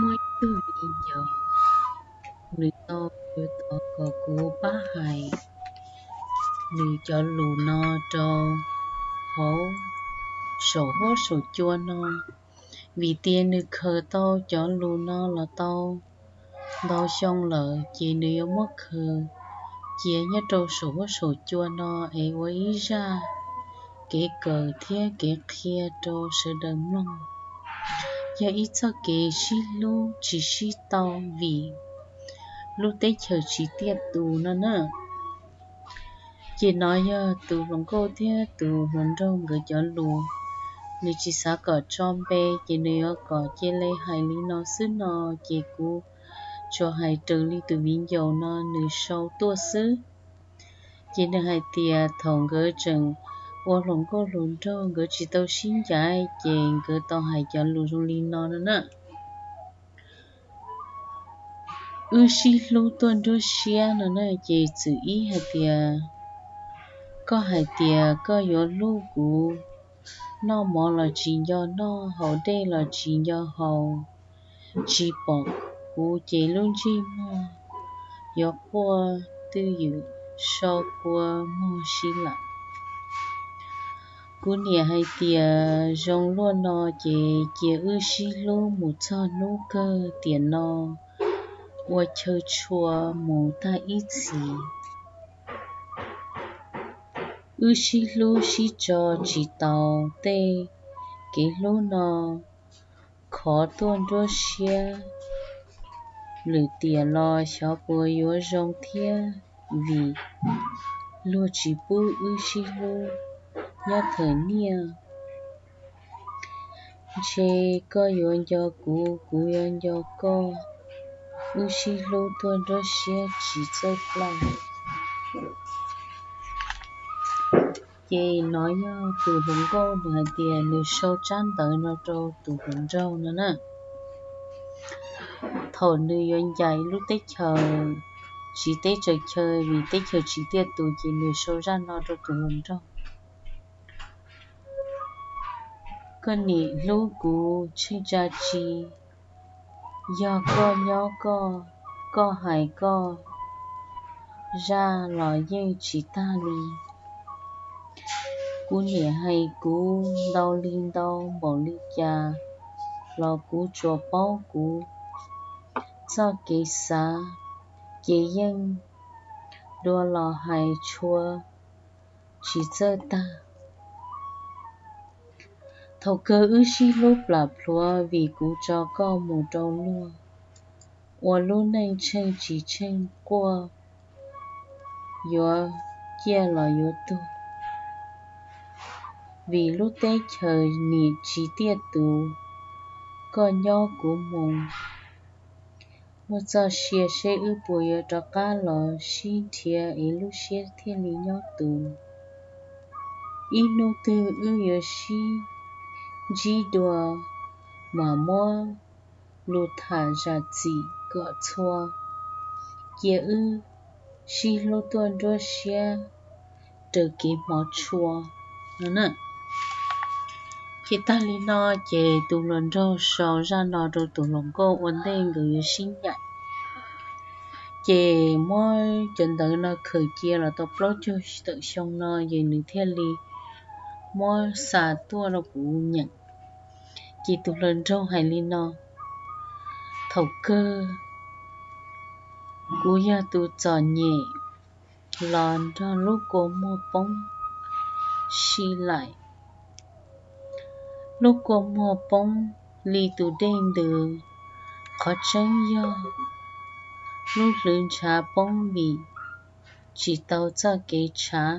Muaj ib tug viv ncaus, nws tau tos kom kuv pab hais nws cov lus no rau hauv saum huab saum cua no, vim tias nws khaws tau cov lus no los tau ntau xyoo lawm, ces nws yuav muab khaws cia nyob rau saum huab saum cua no es ua ib zaj kev kawm thiab kev qhia rau sawv daws mloog. Yog ib txoj kev sib hlub tsis sib tau vim lub teb chaws tsis tiaj tus no na. Ces nov yog tus hluas nkauj thiab tus hluas nraug nkawd cov lus. Nws tsis xav kom tso npe, ces nws yuav kom cia li hais li no xwb no, ces kuv tsuas hais raws li tus viv ncaus no nws sau tuaj xwb. Ces nws hais tias thaum nkawd tseem ua hluas nkauj hluas nraug nkawd tsis tau sib ncaim, ces nkawd tau hais cov lus zoo li no no na. Wb sib hlub tuaj nruab siab no na, ces txwm ib hais tias, koj hais tias koj yuav hlub kuv, noj mov los tsis nco noj, haus dej los tsis nco haus, tsis pom kuv ces lub ntsej muag yuav quaj twj ywm, so kua muag si lawm. Kuv niam hais tias zoo luaj no ces cia wb sib hlub mus txog hnub kawg tiam no, ua chaw tshua mus tag ib txhis. Wb sib hlub sib tso tsis taus tej kev hlub no, khov tuaj nruab siab. Lwm tiam los xyov puas yuav zoo thiab, vim luag tsis pub wb sib hlub nyob thawm niaj. Ntshe koj yuav nco kuv, kuv yuav nco koj, wb sib hlub tuaj nruab siab tsis txawj plaj. Ces nov yog tus hluas nkauj nws hais tias nws sau tsab ntawv no rau tus hluas nraug no na. Thaum nws yuav ncaim lub teb chaws tsis teb tsaws chaw vim teb chaws tsis tiaj tus ces nws sau zaj no rau tus hluas nraug. Koj nim hlub kuv tsheej tsa tsi, yog koj nyob koj, koj hais koj, zaj los yeej tsis tag li. Kuv niam hais kuv ntau li ntau npaum li cas los kuv tsuas paub kuv txoj kev xav, ces yeej dua los hais tshua tsis txawj tag. Thaum kawg wb sib hlub plam plhuav vim kuv tso koj mus rau luag, ua lub neej tsheej tsis tsheej quaj, yuav ciaj los yuav tuag. Vim lub teb chaws nim tsis tiaj tus, koj nyob kuv mus. Muaj txoj sia seb wb puas yuav rov qab los sib nrhiav es lub siab thiaj li nyob tus. Ib hnub twg wb yuav sib ntsib dua, mam muab lus tham zam txim kom txhua, cia wb sib hlub tuaj nruab siab raws kev hmov tshua no na. Ces tag li no ces tus hluas nraug sau zaj no rau tus hluas nkauj ua ntej nkawd yuav sib ncaim. Ces muab cov ntawv no khaws cia los tau plaub caug tawm xyoo no ces nws thiaj li muab xa tuaj rau kuv nyeem. Ces tus hluas nraug hais li no: Thaum kawg kuv yog tus txom nyem los nrog lub kua muag poob si laim. Lub kua muag poob li tus dej ntws, qhov tseeb yog lub hlwv ntshav poob vim tsis tau txoj kev tshav.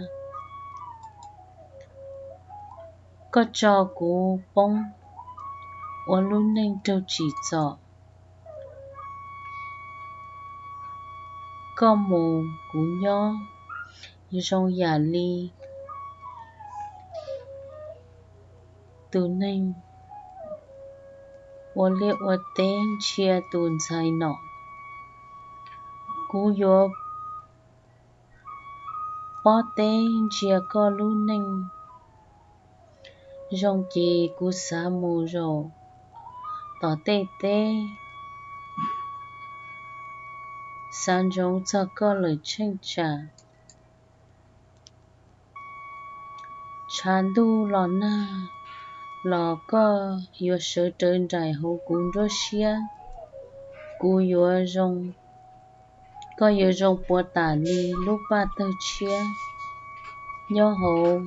Koj tso kuv poob ua lub neej raug tsim txom. Koj mus kuv nyob zoo yam li tus neeg ua liaj ua teb ntsia tus ntxhais nom. Kuv yuav pob teb ntsia koj lub neej. Zoo ces kuv xav mus zaum tom tej teb, xav ntsoov txog koj lawm cheej tsam. Tshav ntuj los nag los koj yuav sawv rawv nraim hauv kuv nruab siab. Kuv yuav zoo, koj yuav zoo puas tas li lub paj tawg tshiab nyob hauv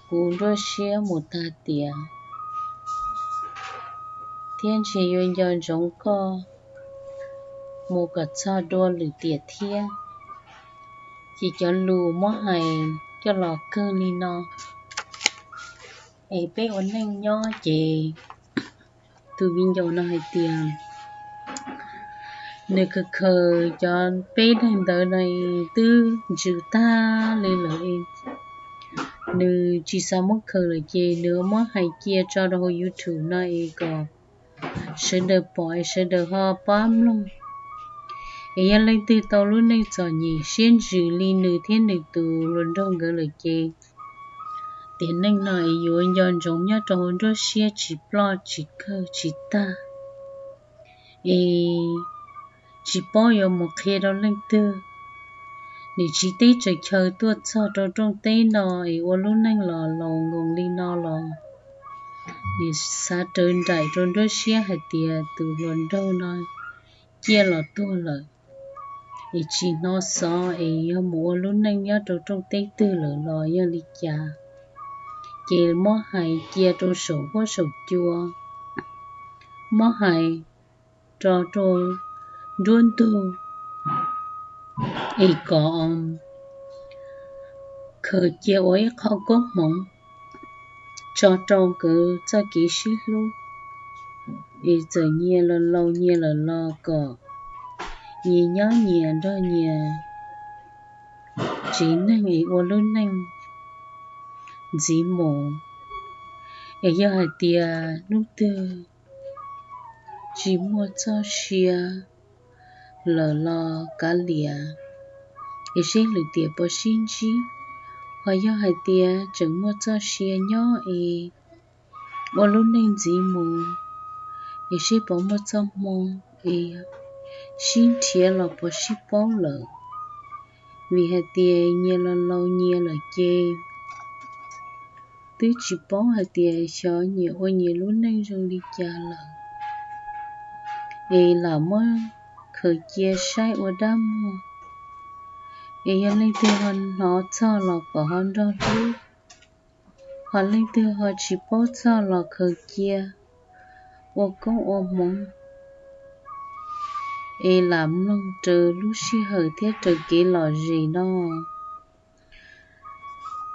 kuv nruab siab mus tag tiam, thiab ntshe yuav nco ntsoov koj mus kom txog dua lwm tiam thiab. Ces cov lus muab hais coj los kawg li no. Es peb ua neej nyob ces tus viv ncaus no hais tias nws khaws khaws cov peb daim ntawv no twb ntsws tag li lawm, nws tsis xav muab khaws lawm ces nws muab hais cia tso rau hauv YouTube no es kom sawv daws pom es sawv daws ho pab mloog. Es yog leej twg tau lub neej txom nyem siab ntsws li nws thiab nws tus hluas nraug nkawd lawm ces tiam neej no es yuav nco ntsoov nyob rau hauv nruab siab tsis ploj tsis kawg tsis tag. Es tsis paub yuav mus qhia rau leej twg. Nim tsiv teb tsaws chaw tuaj txog rau rooj teb no es ua lub neej los laus nkoos li no los nim xav rawv nraim rau nruab siab hais tias tus hluas nraug no ciaj los tuag lawm, es tsis hnov xov es yog mus ua lub neej nyob rau rooj teb twg lawm los yog li cas. Ces muab hais cia rau saum huab saum cua, muab hais rau rau nruab ntug, es kom khaws cia ua ib qho koob hmoov tso rau nkawd txoj kev sib hlub. Es txawm nyias los laus nyias lawm los kom nyias nyob nyias nrog nyias tsev neeg es ua lub neej ntxiv mus. Es yog hais tias hnub twg tsis muaj txoj sia lawm los kav liam, es seb lwm tiam puas sib ntsib. Ho yog hais tias tseem muaj txoj sia nyob es ua lub neej ntxiv mus, es seb puas muaj txoj hmoo es sib nrhiav los puas sib paub lawm. Vim hais tias nyias los laus nyias lawm ces twb tsis paub hais tias xyov nyias ua nyias lub neej zoo li cas lawm. Es lam muab khaws cia saib ua dab muag. Es yog leej twg ho hnov txog los kom ho nrog hlub, ho leej twg ho tsis paub txog los khaws cia ua koob ua hmoov, es lam mloog raws lub sij hawm thiab raws kev lom zem no.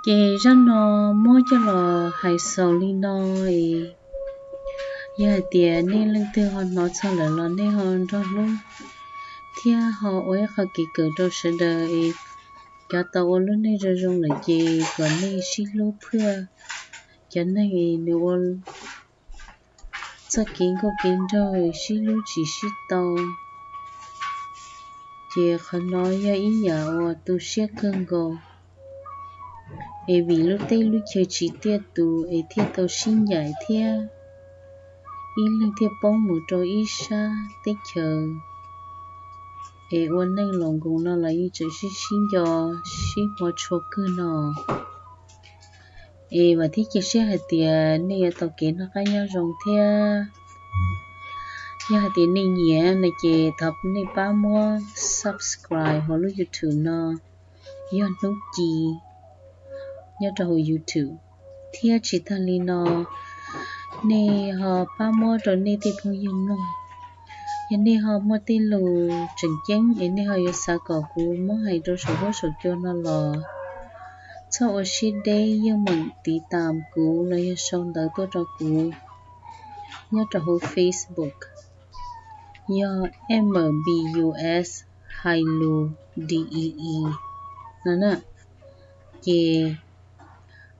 Ces zaj no muab coj los hais xaus li no es, yog hais tias nej leej twg ho hnov txog lawm los nej ho nrog hlub thiab ho ua ib qho kev kawm rau sawv daws es cov tau ua lub neej zoo zoo lawm ces kom nej sib hlub phwj cov neeg es nws ua txoj kev nkauj kev nraug sib hlub tsis sib tau. Ces qhov no yog ib yam uas tu siab kawg nkaus, es vim lub teb lub chaw tsis tiaj tus es thiaj tau sib ncaim thiab ib leeg thiaj poob mus rau ib sab teb chaws. Es ua neej laus nkoos no los yeej tseem sib sib nco sib hmov tshua kawg no. Es vam thiab cia siab hais tias nej yuav tau kev noj qab nyob zoo thiab. Yog hais tias nej nyiam no ces thov nej pab muab subscribe hauv lub YouTube no, yog Hnub Ci nyob rau hauv YouTube. Thiab tsis tag li no, nej ho pab muab rau nej tej phooj ywg mloog. Yog nej ho muaj tej lus tseem ceeb es nej ho yuav xav kom kuv muab hais rau saum huab saum cua no los txhob ua siab deb, yeej meem tiv tam kuv los yog sau ntawv tuaj rau kuv nyob rau hauv Facebook, yog M B U S Hais Lus D E E no na. Ces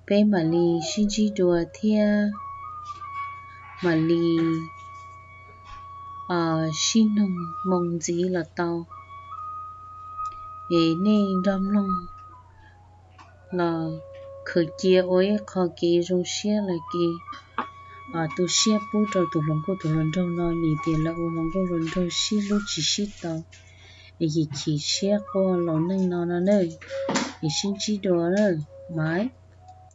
peb mam li sib ntsib dua thiab mam li sib nug moo ntxiv los tau. Es nej nrog mloog los khaws cia ua ib qho kev zoo siab los kev tu siab pub rau tus hluas nkauj tus hluas nraug no, vim tias lawv ua hluas nkauj hluas nraug sib hlub tsis sib tau. es yim chim siab quaj laus neej no no na, es sib ntsib dua na, Maiv.